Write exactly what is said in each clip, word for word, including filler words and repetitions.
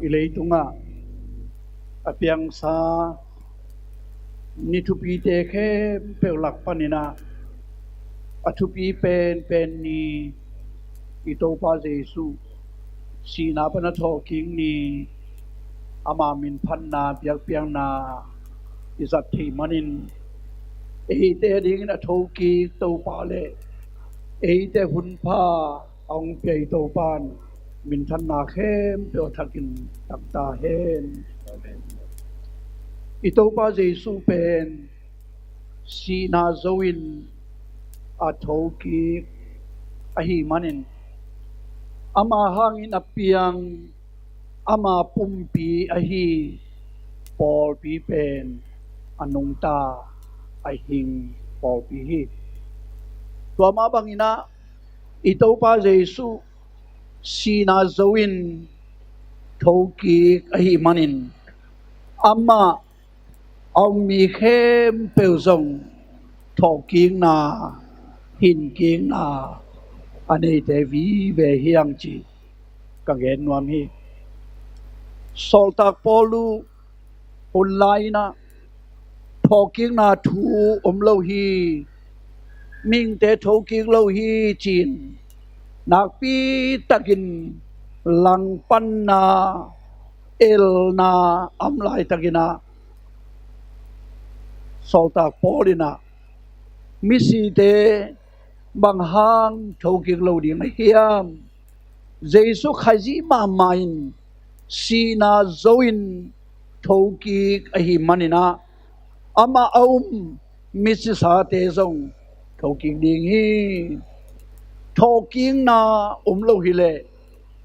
I leitungah a piangsa ni thupite khempeuh lak paninah a thupi penpen ni, i Topa Jesuh sihna pana thawhkik ni, ama minphatna biakpiakna i zat theih manin, eite dingin a thokik Topa le eite hunpha a hong pia i Topa in minthanna khempeuh a thakin tang ta hen. I Topa Jesuh pen sihna zo in a thokik ahih manin, ama hangin a piang, ama pumpi ahi pawlpi pen a nungta, a hing pawlpi hi. Tua mah banginah i Topa Jesuh sihna zo in thokik ahih manin, amah a um mi khempeuh zong thawhkikna, hinkikna a neite vive hi hang cih ka gen nuam hi. Sawltak Paul uh hun lai-inah thawhkikna thu om lo hi, mihingte thokik lo hi ci-in nakpitakin langpanna, elna a om laitakinah Sawltak Paul inah misite bang hang thokik lo ding a hiam? Jesuh Khazih mahmah in sihna zo in thokik ahih maninah amah a um misisate zong thokik ding hi. Thawhkikna om lo hileh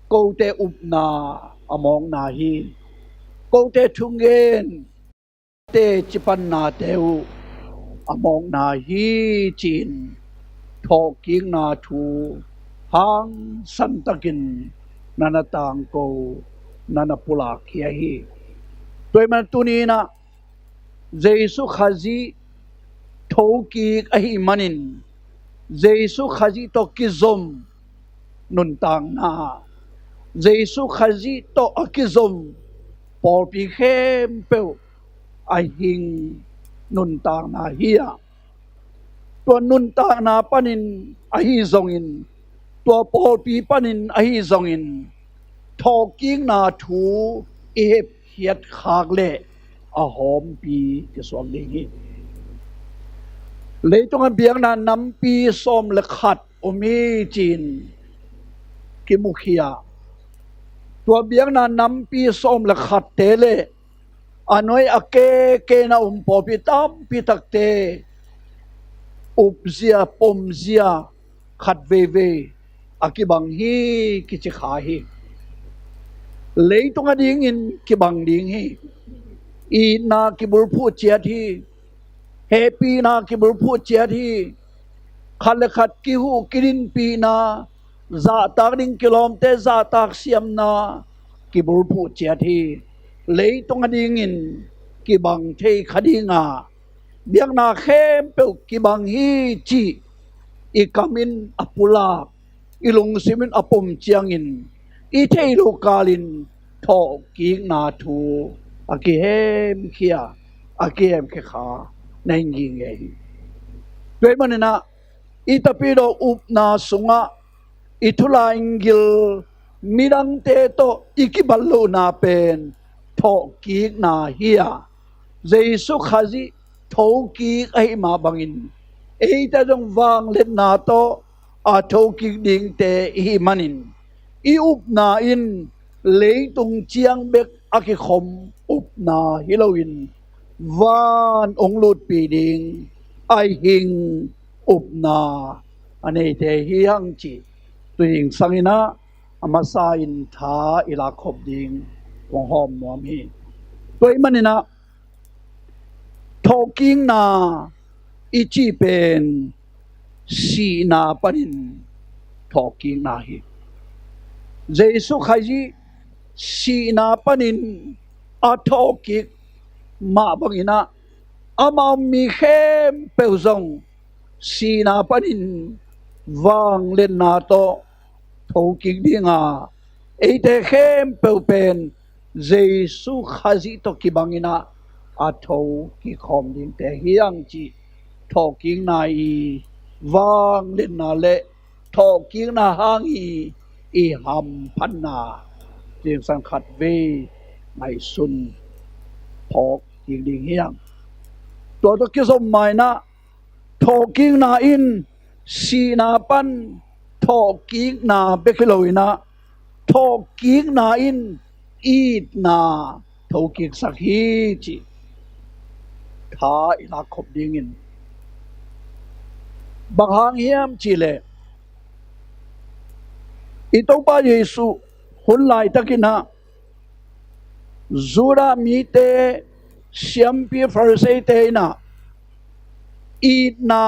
kote upna a mawkna hi. Kote thungen, teci pannate uh a mawkna hi ci-in thawhkikna thu hangsantakin na na tangko, na na pulak khia hi. Tua ahih manin tuni-inah Jesuh Khazih thokik ahih manin, Jesuh Khazih tawh kizom nuntakna, Jesuh Khazih tawh a kizom pawlpi khempeuh a hing nuntakna hi-a, tua nuntakna panin ahi zongin, tua pawlpi panin ahi zongin, thawhkikna thu i hepkhiat khak leh a hawmpi kisuak ding hi. Leitungah biakna nampi sawm le khat om hi ci-in kimukhia. Tua biakna nampi sawm le khatte le a nuai a keke na um pawlpi tampi takte upzia, pomzia, khat veivei a kibang hi kici kha hi. Leitung a dingin kibang ding hi. Itna kibulphuh ciat hi. Hehpihna kibulphuh ciat hi. Khat le khat kihuh kidinpihna, zahtak ding kilawmte zahtak siamna kibulphuh ciat hi. Leitung a dingin kibang thei kha dinga, biakna khempeuh kibang hi cih i kamin a pulak, i lungsimin a pom ciangin, i theih loh kalin thawhkikna thu a kihemkhia, a kihemkhia kha na hi ngingei hi. Tua ahih maninah i Tapidaw upna sungah i thulaingil midangte tawh i kibat lohna pen thawhkikna hi-a, Jesuh Khazih thokik ahih mah bangin eite zong vangliatna tawh a thokik dingte i hih manin, i upna in leitung ciang bek a kikhom upna hi loin, van hong lutpih ding a hing upna a neite hi hang cih tuni zingsangin ah a masa in tha i lakkhop ding kong hawm nuam hi. Tua ahih maninah thawhkikna i cih pen sihna panin thawhkikna hi. Jesuh Khazih sihna panin a thawhkik mah banginah amah mi khempeuh zong sihna panin vangliatna tawh thokik dinga, eite khempeuh pen Jesu Khazih tawh kibangin ah a tho kikhawm dingte hi hang cih thawhkikna i vangliatna le thawhkikna hang i i hamphatna zingsang khatvei ngaihsun phawk kik ding hi hang. Tua tawh kizom ma-in ah thawhkikna in sihna pan thawhkikna bek hi loin ah thawhkikna in itna thokiksak hi cih tha i lakkhop dingin, bang hang hiam cihleh i Topa Jesu hun laitakin ah Judah mite, siampi Farisee-te in ah itna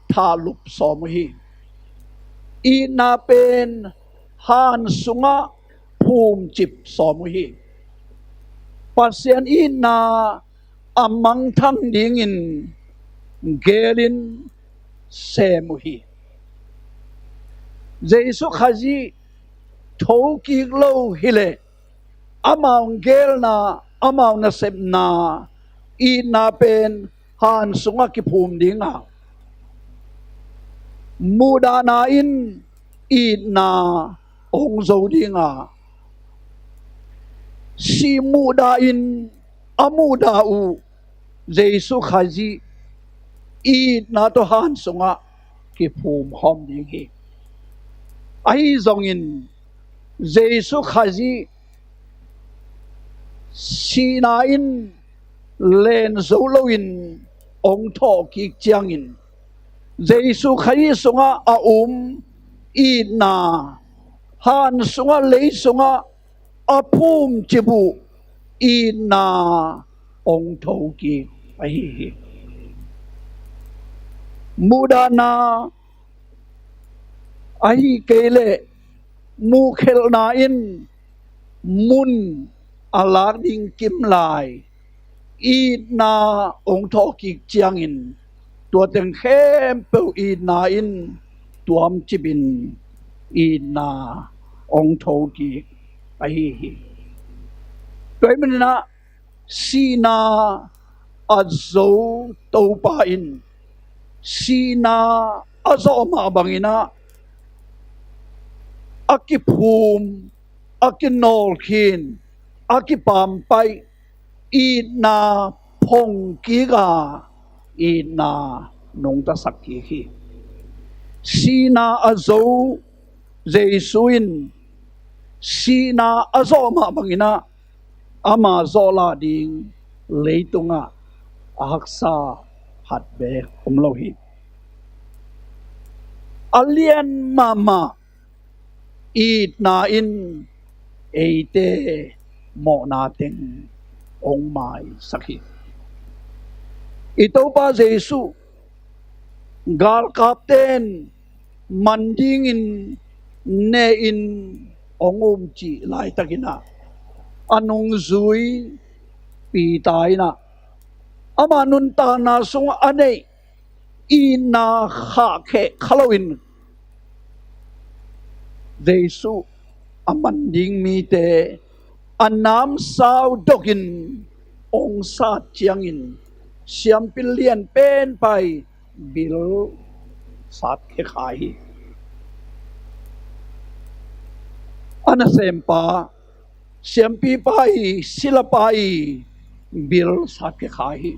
thahlup sawm uh hi. Itna pen han sungah phumcip sawm uh hi. Pasian itna a mangthang dingin gelin sem uh hi. Jesu Khazih thokik lo hileh amau gelna, amau nasepna, itna pen han sungah kiphum dinga, muhdahna in itna hong zo dinga, sih muhdah in a muhdah uh Jesu Khazih itna tawh han sungah kiphum khawm ding hi. Ahi zongin Jesu Khazih sihna in len zo loin hong thawhkik ciangin Jesu Khazih sungah a um itna, han sungah, lei sungah a phumcip uh itna hong thokik ahi hi. Muhdahna ahi kei leh muhkhelhna in mun a lak ding kim lai, itna hong thawhkik ciangin tua teng khempeuh itna in tuamcipin itna hong thokik ahi hi. Tua ahih manin ah sihna a zo Topa in sihna a zawh mah bangin ah a kiphum, a kinawlkhin, a kipampaih, itna phongkik a, itna nungtasak kik hi. Sihna a zo Jesu in sihna a zawh mah bangin ah ama zawhlah ding leitungah a haksa khat beek om lo hi. A lian mahmah itna in eite mawhna teng hong maisak hi. I Topa Jesu galkapte in man dingin ne-in hong um cih laitakin ah a nungzui Peter in ah ama nuntakna sungah a neih itna khahkheh kha loin Jesu a man ding mite a namsau dokin hong sat ciangin siampi lian penpa i bil satkhia kha hi. A nasempa, siampipa i, silapa i bil satkhia kha hi.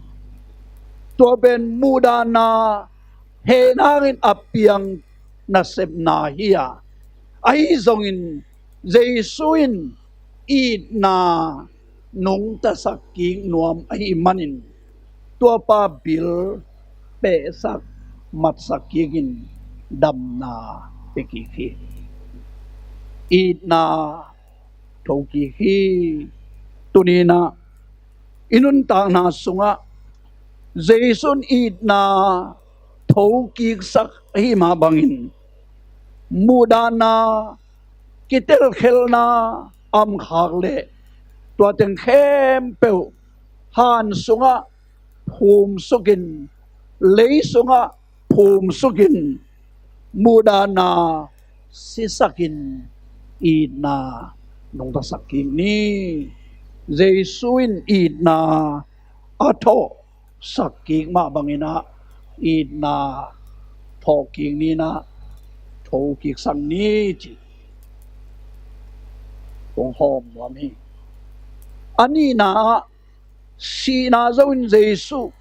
Tua pen muhdahna hehna hangin a piang nasepna hi a, ahi zongin Jesu in itna nungtasak kik nuam ahih manin tuapa bil pehsak matsak kikin damna pia kik hi. Itna thokik hi. Tuni-in ah i nuntakna sungah Jesu in itna thokiksak ahih mah bangin muhdahna, kitelkhelhna a om khak leh tua teng khempeuh han sungah phumsukin, lei sungah phumsukin, muhdahna sisakin itna nungtasak kik ni. Jesu in itna a thawhsak kik mah bangin ah itna thawhkik ni-in ah thokiksak ni ci kong hawm nuam hi. A nihna ah sihna zo-in Jesu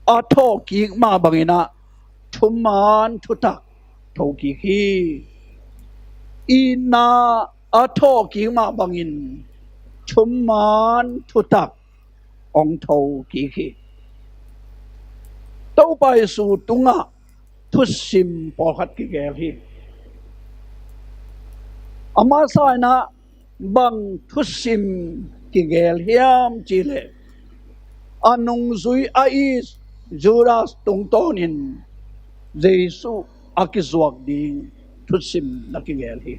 a thawhkik mah bangin ah thuman thutak thokik hi. Itna a thawhkik mah bangin thuman thutak hong thokik hi. Topa Jesu tungah thusim pawlkhat kigel hi. Ama sangin ah bang thusim kigel hiam cih leh a nungzui a it Judas tungtawnin Jesu a kizuak ding thusim na kigel hi.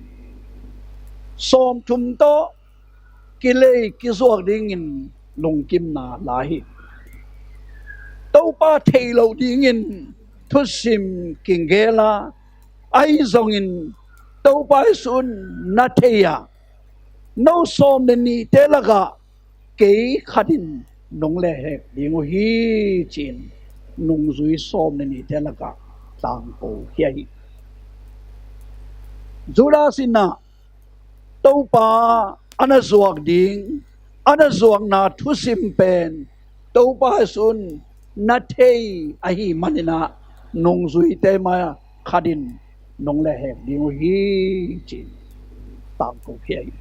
Sawmthum tawh kilei kizuak dingin lungkimna la hi. Topa thei lo dingin thusim kigel a, ahi zongin Topa Jesu in na thei a, no sawm le nihte lakah kei khat in nong lehhek ding uh hi ci-in nungzui sawm le nihte lakah tlangko khia hi. Judas in ah Topa a na zuak ding, a na zuakna thusim pen Topa Jesu in na thei ahih manin ah nungzuite mai-ah khat in nong lehhek ding uh hi ci-in tlangko khia hi.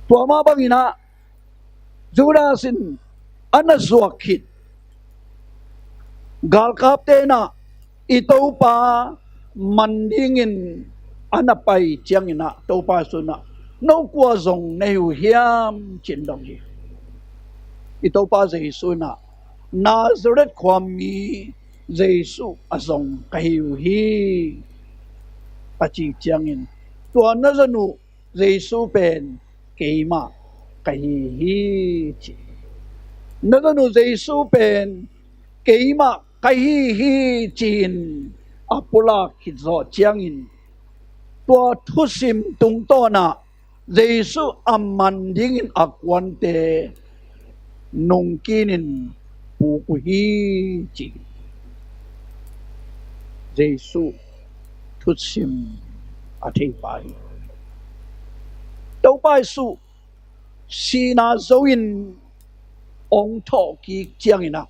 Tua mah bangin ah Judas in a na zuak khit galkapte in ah i Topa man dingin a na pai ciangin ah Topa Jesu in ah no kua zong na hi uh hiam ci-in dong hi. I Topa Jesu in ah Nazareth khuami Jesu a zong ka hi uh hi a ci ciangin tua na zon uh Jesu pen keimah ka hi hi ci. Na zon uh Jesu pen keimah ka hi hi ci-in a pulak khit zawh ciangin tua thusim tungtawn ah Jesu a man dingin a kuante nungkinin puk uh hi ci. Jesu thusim a theipa hi. Topa Jesu sihna zo-in hong thawhkik ciangin ah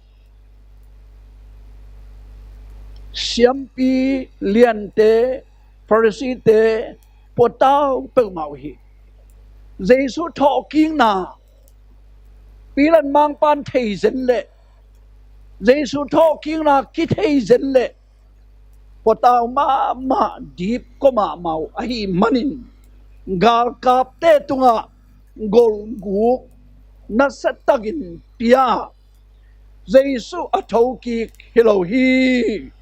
siampi liante, Pharisee-te puatau peuhmah uh hi. Jesu thawhkikna Pilat mangpa'n thei zen leh, Jesu thawhkikna kithei zen leh puatau mahmah, dipkua mahmah uh ahih manin galkapte tungah golhguk nasiatakin pia, Jesu a thokik hi lo hi,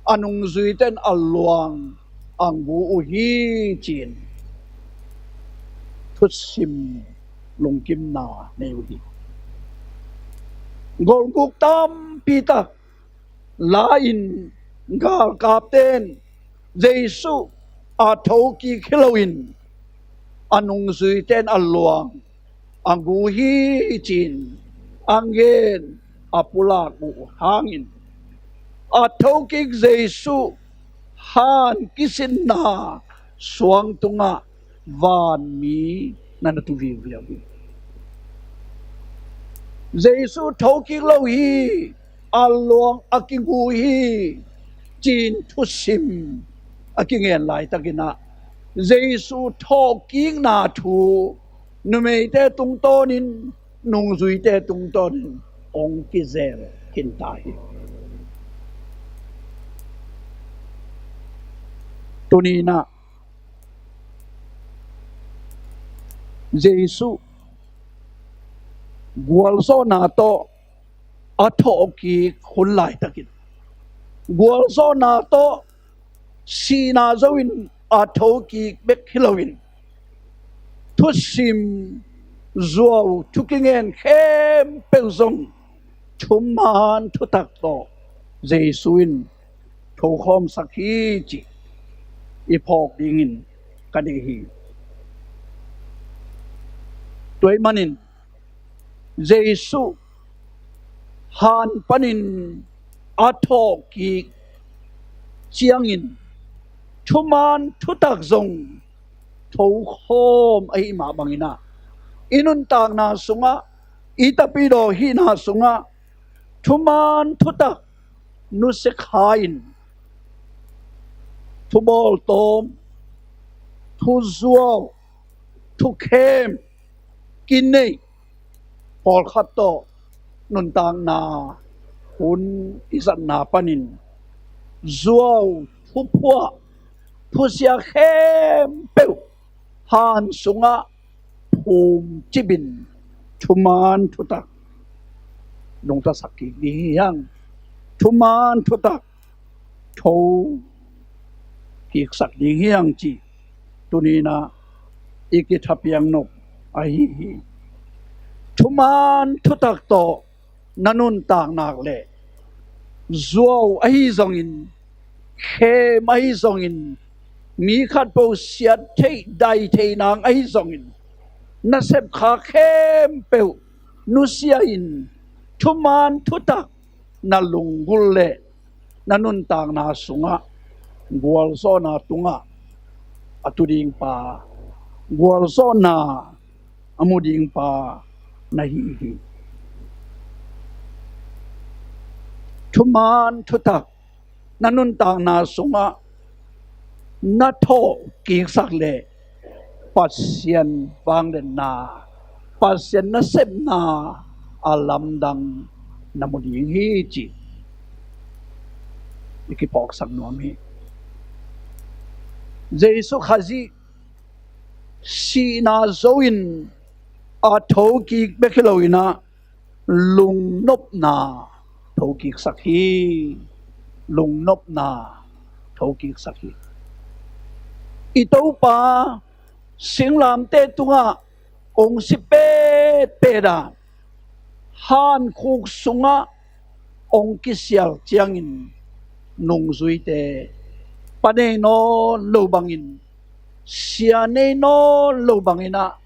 a nungzuite in a luang a gu uh hi ci-in thusim lungkimna nei uh hi. Golhguk tampi tak la-in galkapte in Jesu a thokik hi loin a nungzuite in a luang a gu hi ci-in a ngen a pulak uh hangin a thokik Jesu han kisinna suang tungah vanmi na na tu viuviau hi. Jesu thokik lo hi, a luang a kigu hi ci-in thusim a kingen laitakin ah Jesu thawhkikna thu numeite tungtawnin, nungzuite tungtawnin hong kizel khinta hi. Tuni-in ah Jesu gualzawhna tawh a thawhkik hun laitakin gualzawhna tawh sihna zo-in a thokik bek hi loin thusim zuau thu kingen khempeuh zong thuman thutak tawh Jesu in thokhawmsak hi cih i phawk dingin ka deih hi. Tua ahih manin Jesuh han panin a thawhkik ciangin thuman thutak zong thokhawm ahih mah bangin ah, i nuntakna sungah, i tapidaw hihna sungah thuman thutak nusia kha-in, thu bawltawm, thu zuau, thu khem, kineih, pawlkhat tawh nuntakna hun i zatna panin zuau, thuphuah, thusia khempeuh han sungah phumcipin thuman thutak lungtasak kik ding hi hang. Thuman thutak tho kiksak ding hi hang cih tuni-in ah i kithapiak nop ahi hi. Thuman thutak tawh na nuntak nak leh, zuau ahi zongin, khem ahi zongin, mi khatpeuh siat theih, dai theih nang ahi zongin, na sepkha khempeuh nusia-in thuman thutak na lunggulh leh, na nuntakna sungah gualzawhna tungah a tu ding pa, gualzawhna a mu ding pa na hi hi. Thuman thutak na nuntakna sungah na thawh kiksak leh, Pasian vangliatna, Pasian nasepna a lamdang na mu ding hi, ci i kiphawksak nuam hi. Jesuh Khazih sihna zo-in a thokik bek hi loin ah, lungnopna thokiksak hi. Lungnopna thokiksak hi. I Topa singlamteh tungah hong si petpet a, hankhuk sungah hong kisial ciangin, nungzuite pa nei nawn lo bangin, sia nei nawn lo bangin ah,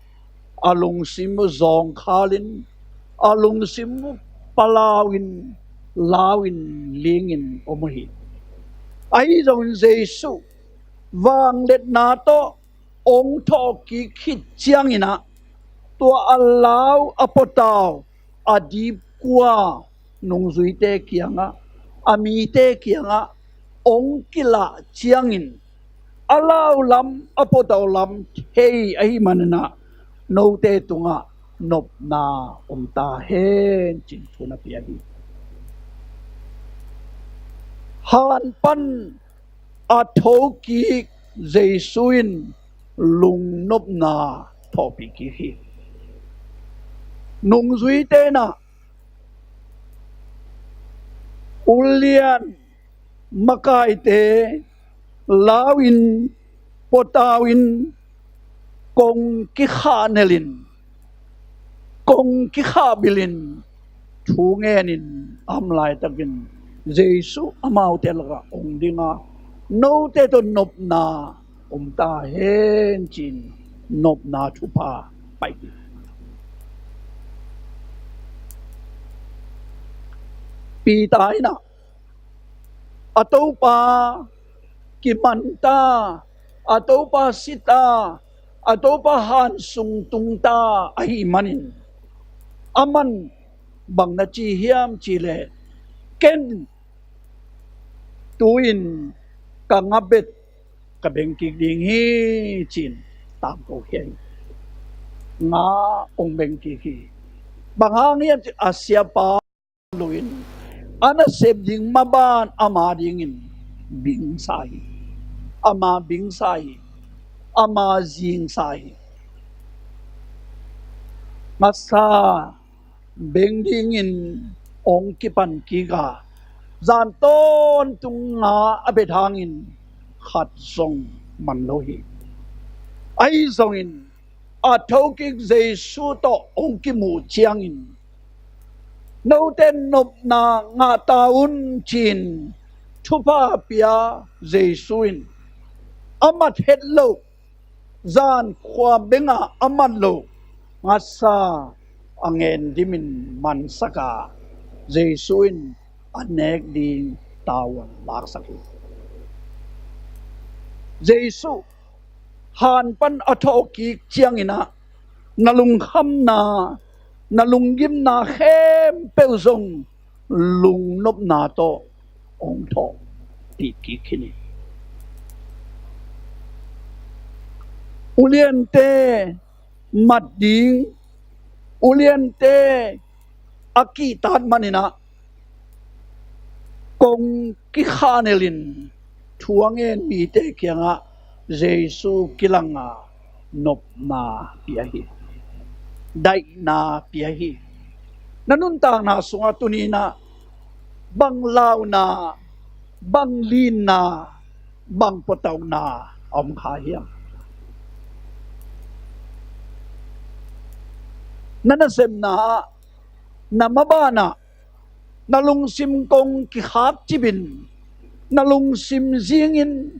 a lungsim uh zawngkhalin, a lungsim uh palau-in, lau-in, lingin om uh hi. Ahi zongin Jesuh vangliatna tawh hong thawhkik khit ciangin ah, tua a lau, a pawtau, a dipkua nungzuite kiangah, a mite kiangah hong kilah ciangin, a lau lam, a pawtau lam thei ahih manin ah, note tungah nopna om ta hen, ci-in thu na pia hi. Han pan a thokik Jesuh in lungnopna thawhpih kik hi. Nungzuite in ah, ulian makaite lau-in, pawtau-in, kong kikhahnelin, kong kikhahbilin, thu ngenin a om laitakin, Jesuh amaute lakah hong ding a, note tawh nopna om ta hen, ci-in nopna thupha pai hi. Peter in ah, a Topa kiman ta, a Topa si ta, a Topa han sung tung ta ahih manin, aman bang na ci hiam cih leh, ken tu-in ka nga bet ka beng kik ding hi, ci-in tangko khia hi. Nga hong beng kik hi. Bang hang hiam cih leh, a siapa lo-in, a nasep ding maban ama dingin bingsa hi. Ama bingsa hi. Ama zingsa hi. Masa beng dingin hong kipan kik a, zan tawntung nga a bet hangin khat zong man lo hi. Ahi zongin, a thokik Jesuh tawh hong kimuh ciangin, note nopna ngah ta un, ci-in thupha pia Jesuh in, a mat het loh, zan khua beng a a mat loh, Ngatsa a ngen dimin mansak a, Jesu in a nek ding tavuan laksak hi. Jesu han pan a thawhkik ciangin ah, na lungkhamna, na lunggimna khempeuh zong lungnopna tawh hong thawhpih kik khin hi. Uliante mat ding, uliante a kihtak manin ah, kong kikhanelin thu a ngen mite kiangah Jesu kilang a, nopna pia hi, daihna pia hi. Na nuntakna sungah tuni-in ah bang launa, bang linna, bang pawtauhna a om kha hiam? Na nasepna ah, na maban ah, na lungsim kong kikhakcip in, na lungsim zingin,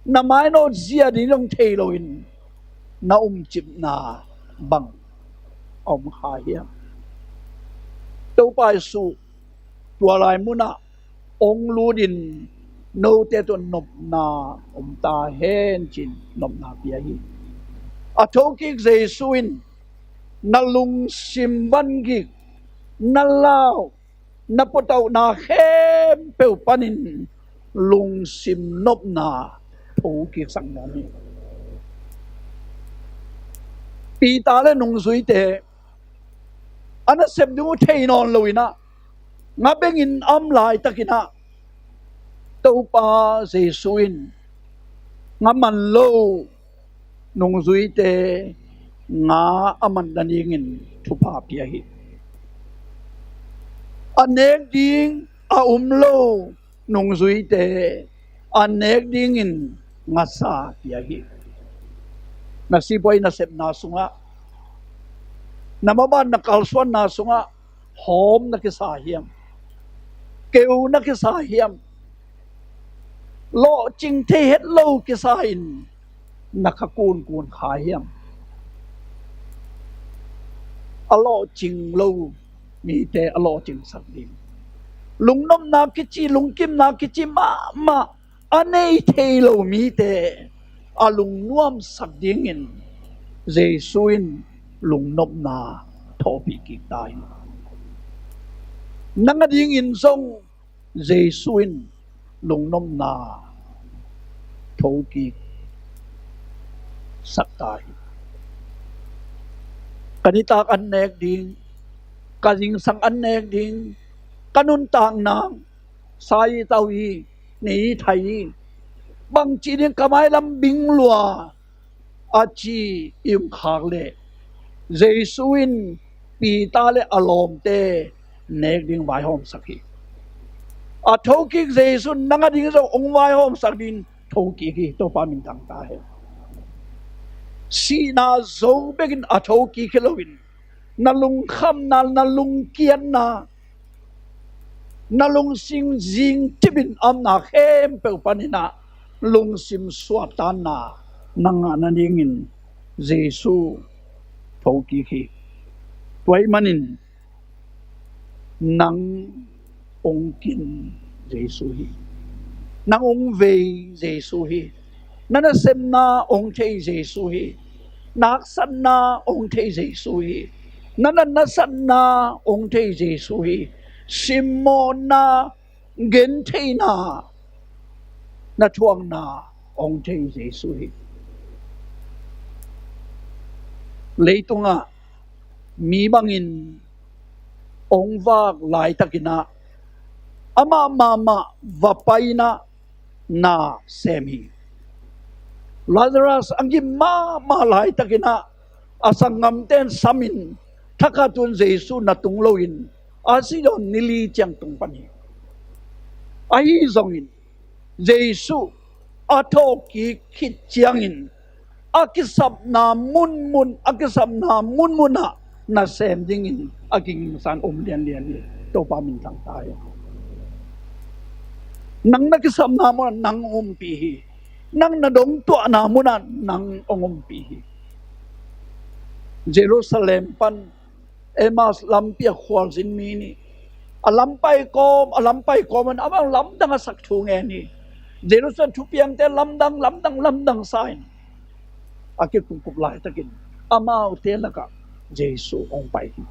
na mainawt zia ding zong thei loin na umcipna bang a om kha hiam? Topa Jesu, tua lai munah hong lutin, note tawh nopna om ta hen, ci-in nopna pia hi. A thokik Jesu in na lungsim vangik, na lau, na pawtauhna khempeuh panin lungsim nopna thokiksak nuam hi. Peter le nungzuite a nasep ding uh thei nawn loin ah, nga bengin a om laitakin ah, Topa Jesu in nga man lo nungzuite nga a man nadingin thupha pia hi. A nek ding a um lo nungzuite a nek dingin ngatsa pia hi. Na sipuai nasepna sungah, na maban na kalsuanna sungah hawm na kisa hiam? Keu na kisa hiam? Lawhcing thei het lo kisa in na kha kunkun kha hiam? A lawhcing lo mite a lawhcingsak ding, lungnopna kici, lungkimna kici mahmah a nei thei lo mite a lungnuamsak dingin Jesu in lungnopna thawhpih kik ta hi. Nang a dingin zong Jesu in lungnopna thokik sak ta hi. Ka nitak an nek ding, ka zingsang an nek ding, ka nuntakna sa i tau i, nei i thai i, bangci ding ka mailam bing lua, a ci i um khak leh, Jesu in Peter le a lawmte nek ding vaihawmsak hi. A thokik Jesu in nang a ding zong hong vaihawmsak ding thokik hi. Topa minthang ta hen. Sihna zo bekin a thokik hi loin, na lungkhamna, na lungkiatna, na lungsim zingcipin a omna khempeuh panin ah lungsim suahtakna na ngah nadingin Jesu thokik hi. Tua ahih manin nang hong kin Jesu hi. Nang hong vei Jesu hi. Na nasepna hong thei Jesu hi. Na haksatna hong thei Jesu hi. Na natna satna hong thei Jesu hi. Simmawhna, gentheihna, na thuakna hong thei Jesu hi. Leitungah mi bangin hong vak laitakin ah, amah mahmah va pai-in ah na sem hi. Lazarus a gim mahmah laitakin ah, a sanggamte in samin, thakhat un Jesu na tung loin a si dawn ni li ciang tung pan hi. Ahi zongin Jesu a thawhkik khit ciangin a kisapna munmun, a kisapna munmun ah nasem dingin a kigingsa-in om lianlian hi. Topa minthang ta hen. Nang na kisapna munah nang hong ompih hi. Nang na dongtuahna munah nang hong ompih hi. Jerusalem pan Emmaus lampi a khualzin mi nih, a lampai kawm, a lampai kawm in amah lamdang a sak thu ngen hi. Jerusalem thupiangte lamdang, lamdang, lamdang sa in a kikupkup laitakin amaute lakah Jesu hong pai hi.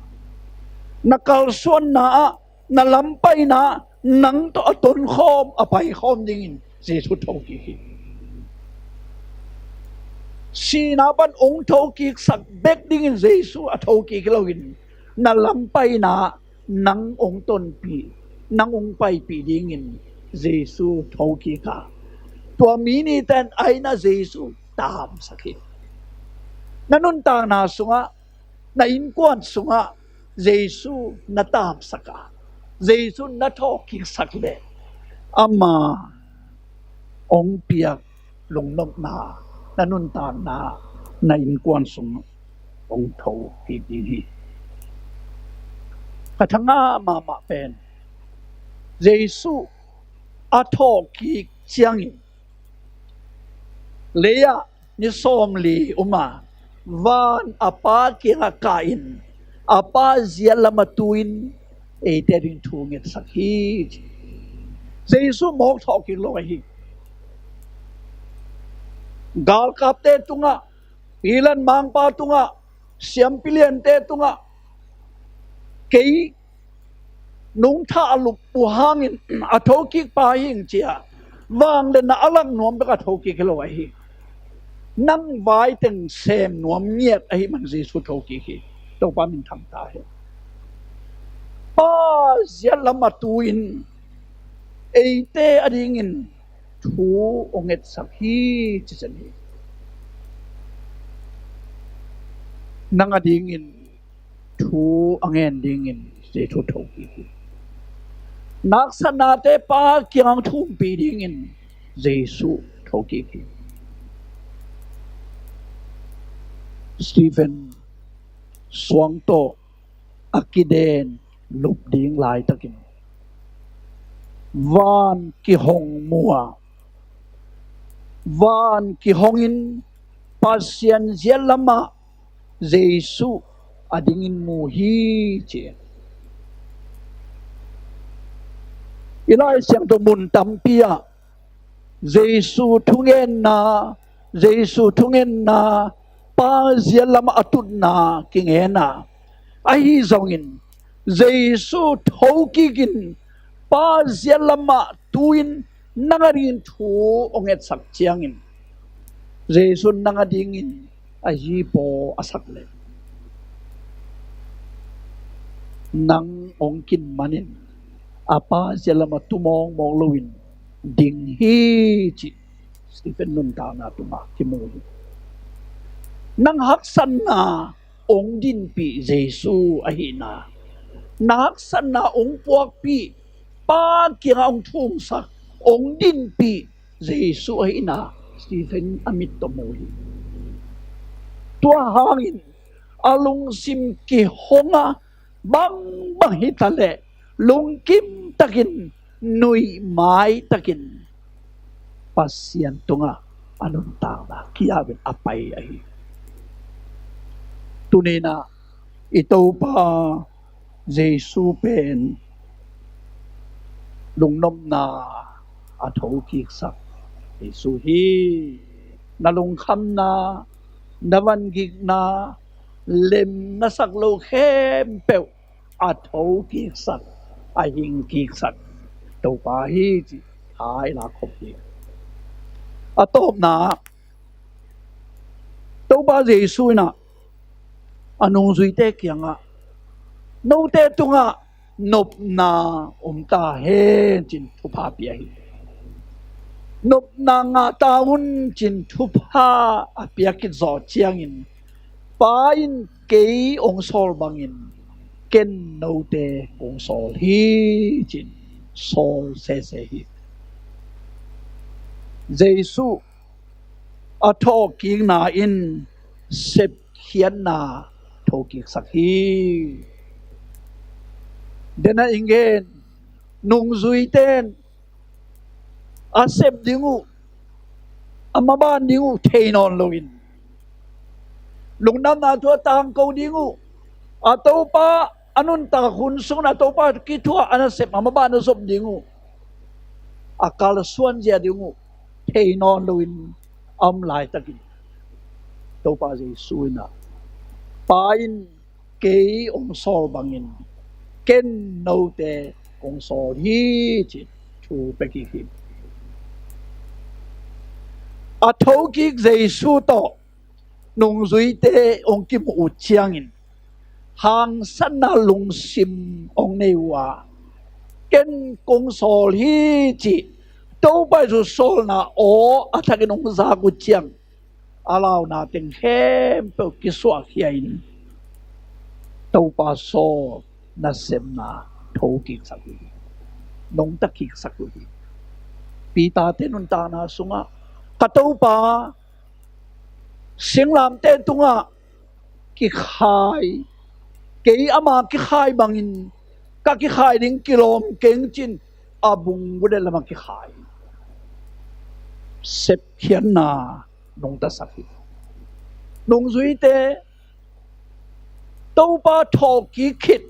Na kalsuanna ah, na lampaina nang tawh a tonkhawm, a paikhawm dingin Jesu thokik hi. Sihna pan hong thokiksak bek dingin Jesu a thokik hi loin, na lampaina nang hong tonpih, nang hong paipih dingin Jesu thokik a, tua mi nihte in a inn ah Jesu taamsak hi. Na nuntakna sungah, na innkuan sungah Jesu na taamsak a, Jesu na thawhkiksak leh, ama hong piak lungnopna na nuntakna, na innkuan sung hong thokik ding hi. Ka thangah mahmah pen Jesu a thawhkik ciangin lei-ah ni sawmli um a, van a Pa kiangah kah in, a Pa ziat lamah tu-in eite ding thu ngetsak hi, ci. Jesu mawk thawhkik lo ahi. Galkapte tungah, Pilat mangpa tungah, siampi liante tungah, kei nungthah a lup uh hangin a thokik pa hi ing, ci-a vangliatna a lak nuam bek a thokik hi lo ahi. Nang vai teng sem nuam ngiat ahih man Jesu thokik hi. Topa minthang ta hen. Pa ziat lamah tu-in eite adingin thu hong ngetsak hi, ci zen hi. Nang adingin thu a ngen dingin Jesu thokik hi. Na haksatnate Pa kiang thumpih dingin Jesu thokik hi. Stephen suang tawh a kiden lup ding laitakin van kihong mu a, van kihongin Pasian ziat lamah Jesu a dingin mu hi, ci. I Lai Siangtho mun tampi ah Jesu thungenna, Jesu thungenna, Pa ziat lamah a tutna kingen a, ahi zongin Jesu thokikin Pa ziat lamah tu-in nang adingin thu hong ngetsak ciangin, Jesu nang adingin a zipaw a sak leh, nang hong kin manin a Pa ziat lamah tu mawkmawk loin ding hi, ci Stephen nuntakna tungah kimu hi. Nang haksatna hong dinpih Jesu ahihna, na haksatna hong puakpih, Pa kiangah hong thumsak, hong dinpih Jesu ahihna Stephen a mit tawh mu hi. Tua hangin a lungsim kihong a, bangbang hi ta leh lungkim takin, nuihmai takin Pasian tungah a nuntakna kiau in a pai ahi. Tuni-in ah i Topa Jesu pen lungnopna a thokiksak Jesu hi. Na lungkhamna, na vangikna, lem na sak lo khempeuh a thokiksak, a hingkiksak Topa hi, ci tha i lak khop hi. A tawpna, Topa Jesu in ah a nungzuite kiangah, note tungah nopna om ta hen, ci-in thupha pia hi. Nopna ngah ta un, ci-in thupha a pia khit zawh ciangin, Pa in kei hong sawl bangin ken note kong sawl hi, ci-in sawl sese hi. Jesu a thawhkikna in sepkhiatna thokiksak hi. Den a i ngen nungzuite in a sep ding uh, a maban ding uh thei nawn loin, Lungdamna thu a tangko ding uh, a Topa a nuntak hun sungin a Topa kithuah a nasep a mabah na zop ding uh, a kalsuan zia ding uh thei nawn loin a om laitakin Topa Jesu in ah, Pa in kei hong sawl bangin ken note kong sawl hi, ci thu pia kik hi. A thokik Jesu tawh nungzuite hong kimuh uh ciangin hangsatna lungsim hong nei uh a, ken kong sawl hi, ci Topa Jesu sawlna aw a thakin hong zak uh ciang a launa teng khempeuh kisuahkhia in Topa sawl nasepna thokiksak uh hi, nungta kiksak uh hi. Peter te nuntakna sungah, ka Topa, singlamteh tungah kikhai, kei ama kikhai bangin ka kikhai ding kilawm keng, cin a bung budet lamah kikhai. Sepkhiatna nungtasak hi. Nungzuite Topa thawhkik khit,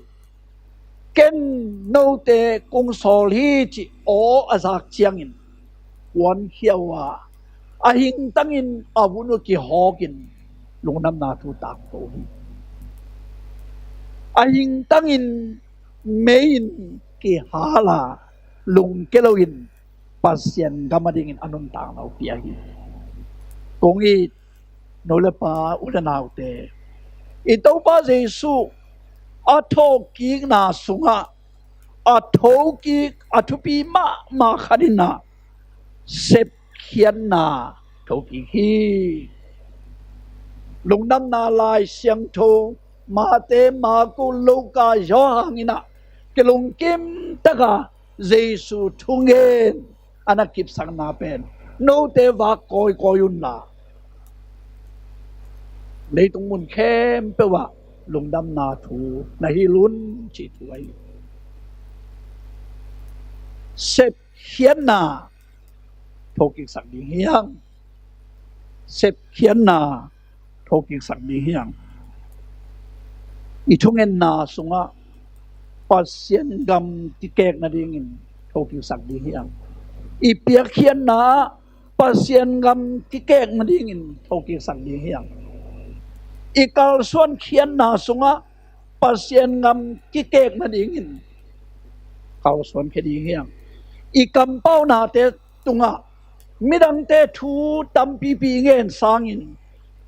ken note kong sawl hi, ci aw a zak ciangin kuankhia uh a, a hingtangin a vun uh kihawkin lungdamna thu tangko hi. A hingtangin mei in kihal a, lungke loin Pasian gam a dingin a nuntakna uh pia hi. Kong it nu le pa, u le naute, i Topa Jesu a thawhkikna sungah a thokik a thupi mahmah khat in ah sepkhiatna thokik hi. Lungdamna Lai Siangtho Mate, Marku, Luka, Johan in ah kilungkim taka Jesu thungen a na kipsakna pen, note vak kawikawi unla leitung mun khempeuh ah lungdamna thu na hilh un, cih thu ahi. Sepkhiatna thokiksak ding hi hang. Sepkhiatna thokiksak ding hi hang. I thungetna sungah Pasian gam kikek nadingin thokiksak ding hi hang. I piakkhiatna ah Pasian gam kikek nadingin thokiksak ding hi hang. I kalsuankhiatna sungah Pasian gam kikek nadingin kalsuankhia ding hi hang. I kampaunate tungah midangte thu tampipi i ngen sangin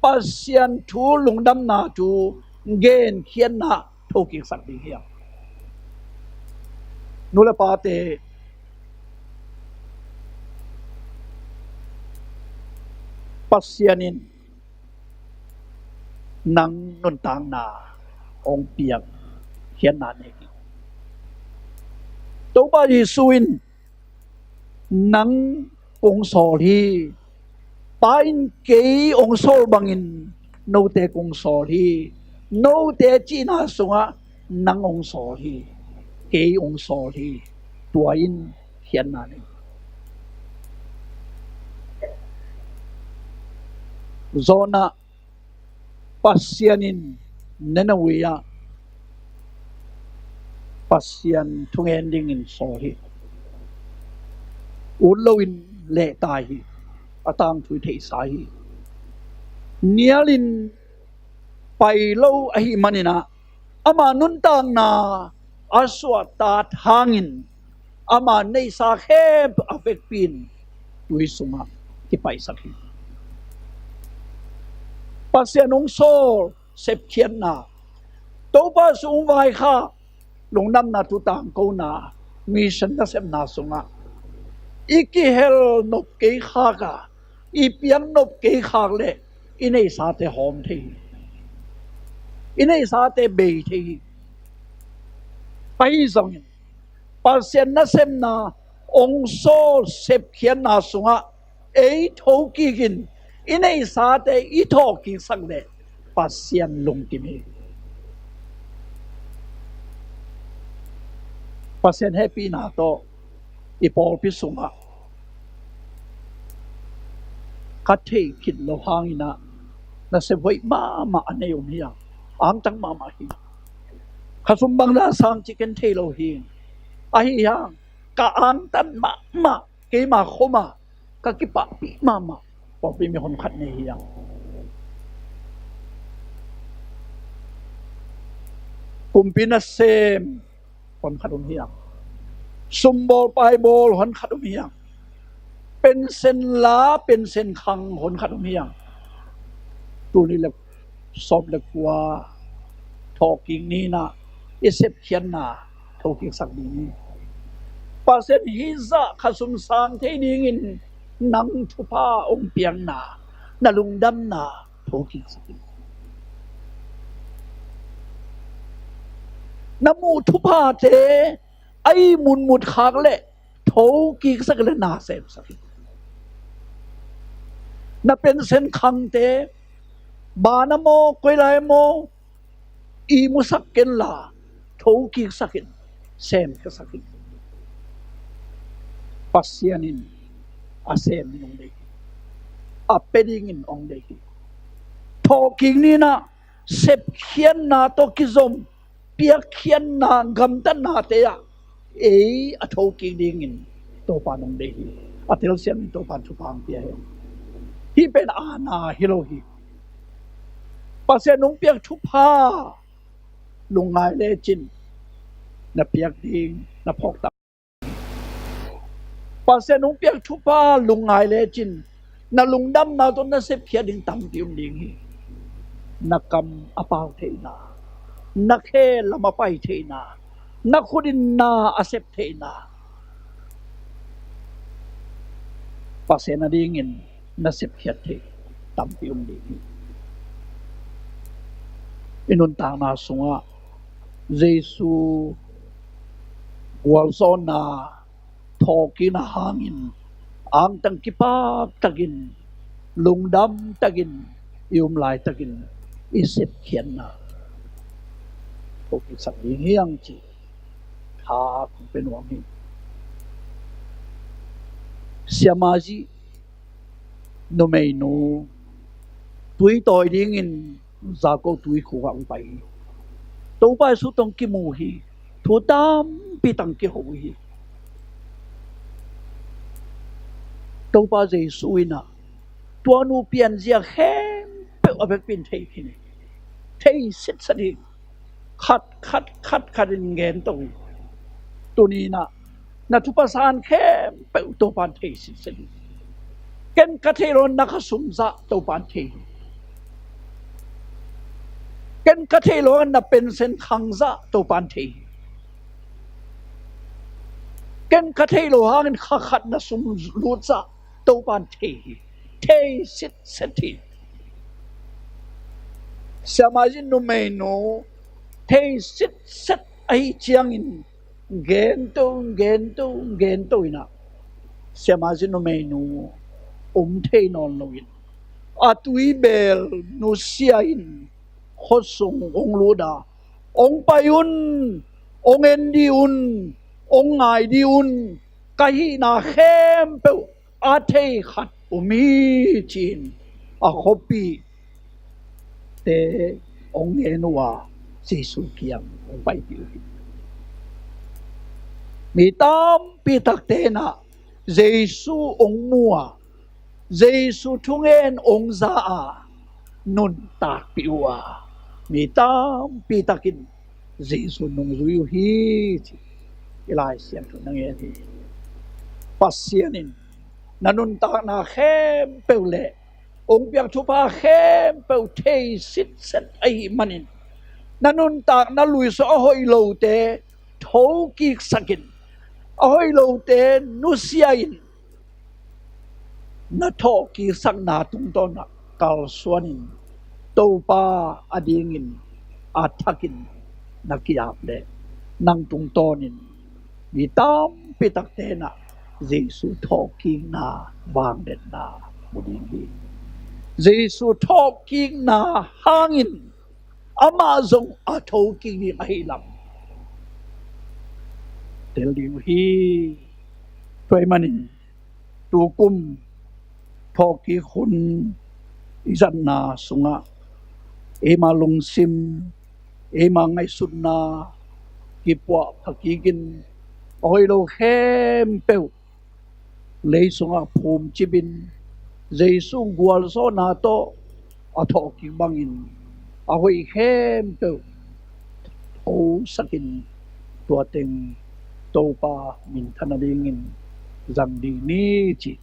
Pasian thu, lungdamna thu genkhiatna thokiksak ding hi hang. Nu le pate, Pasian in nang nuntakna hong piak khiatna nei hi. Topa Jesu in nang kong sawl hi. Pa in kei hong sawl bangin note kong sawl hi. Note cihna sungah nang hong sawl hi. Kei hong sawl hi. Tua in khiatna nei. Jonah Pasian in Nineveh ah Pasian thungen dingin sawl hi. Ut loin lehtai hi. A tangthu i theihsa hi. Nialin pai lo ahih manin ah ama nuntakna a suahtak hangin ama neihsa khempeuh a vekpi in tui sungah kipaihsak hi. Pasian hong sawl sepkhiatna, Topa sung vaikhak, lungdamna thu tangkona, mission nasepna sungah i kihel nop kei khak a, i piak nop kei khak leh i neihsate hawm thei hi. I neihsate bei thei hi. Ahi zongin Pasian nasepna hong sawl sepkhiatna sungah ei thokikin i neihsate i thawhkiksak leh Pasian lungkim hi. Pasian hehpihna tawh i pawlpi sungah ka theih khit loh hangin ah Nasep hoih mahmah a nei om hi hang. Angtang mahmah hi. Khasum bangzah sang cih ken thei lo hi. Ahi hang ka angtan mahmah, keima khoma ka kipahpih mahmah pawlpi mi honkhat nei hi hang. Kumpi nasem honkhat om hi hang. Sumbawl paibawl honkhat om hi hang. Pensen la, pensen khang honkhat om hi hang. Tuni le sawm le kua thawhkik ni-in ah i sepkhiatna thokiksak ding hi. Pasian hih zah khasum sang thei dingin nang thupha hong piakna, na lungdamna thokiksak in. Na muh thuphate a ihmut mut khak leh thokiksak in le na semsak in. Na pensen khangte, bana maw, koi lai maw, ihmusak kenla thokiksak in, semkhiasak in. Pasian in a sem in hong deih hi. A pia dingin hong deih hi. Thawhkik ni-in ah sepkhiatna tawh kizom piakkhiatna, gamtatnate ah ei a thokik dingin Topa'n hong deih hi. A telsiam in Topa'n thupha hong pia hen. Hih pen aana hi lo hi. Pasian hong piak thupha lungngai lecin na piak ding, na phawk tak. Pasian hong piak thupha lungngai lecin na lungdamna tawh na sepkhiat ding tampi om ding hi. Na kam a pau theihna, na khe lam a pai theihna, na khut in na a sep theihna, Pasian a dingin na sepkhiat theih tampi om ding hi. I nuntakna sungah Jesu gualzawhna thawhkikna hangin angtang kipak takin, lungdam takin i um laitakin i sepkhiatna thokiksak ding hi hang ci tha kong pia nuam hi. Siamah Zih numeinu tui tawi dingin Jericho tuikhuk ah hong pai hi. Topa Jesu tawh kimu hi. Thu tampi tang kiho hi. Topa Jesu in ah tua nu pianzia khempeuh a vekpi in thei khin hi. Thei sitset hi. Khat khat khat khat in gen to hi. Tuni-in ah na thupha san khempeuh Topa'n thei sitset hi. Ken ka theih loh na khasum zah Topa'n thei hi. Ken ka theih loh na pensen khang zah Topa'n thei hi. Ken ka theih loh hangin kha khat na sum lut zah Topa'n thei hi. Thei sitset hi. Siamah Zih numeinu thei sitset ahih ciangin gen to, gen to, gen to in ah Siamah Zih numeinu um thei nawn loin a tuibel nusia in khuasung hong lut a, hong pai un, hong en dih un, hong ngai dih un, ka hihna khempeuh a thei khat om hi ci-in a khuapihte hong ngen uh a, Jesu kiang hong paipih uh hi. Mi tampi takte in ah Jesu hong mu a, Jesu thungen hong za a, nuntakpih uh a, mi tampi takin Jesu nungzui uh hi ci i Lai Siangtho na ngen hi. Pasian in na nuntakna khempeuh le hong piak thupha khempeuh thei sitset ahih manin na nuntakna luisung a hoih lote thokiksak in, a hoih lote nusia in, na thawhkiksakna tungtawn ah kalsuanin Topa a dingin a thakin na ki-ap leh nang tungtawnin mi tampi takte in ah Jesu thawhkikna vangliatna mu ding hi. Jesu thawhkikna hangin amah zong a thokik ding ahih lam tel ding uh hi. Tua ahih manin tukum thawhkik hun i zatna sungah eima lungsim, eima ngaihsutna kipuah pha kikin a hoih lo khempeuh lei sungah phumcipin Jesu gualzawhna tawh a thawhkik bangin a hoih khempeuh thosakin tua teng Topa minthan nadingin zang ding ni cih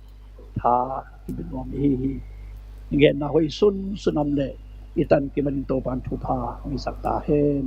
tha kipia nuam ihi hi. Genna hoih sunsun om leh i tan kimanin Topa in thupha hong hisak ta hen.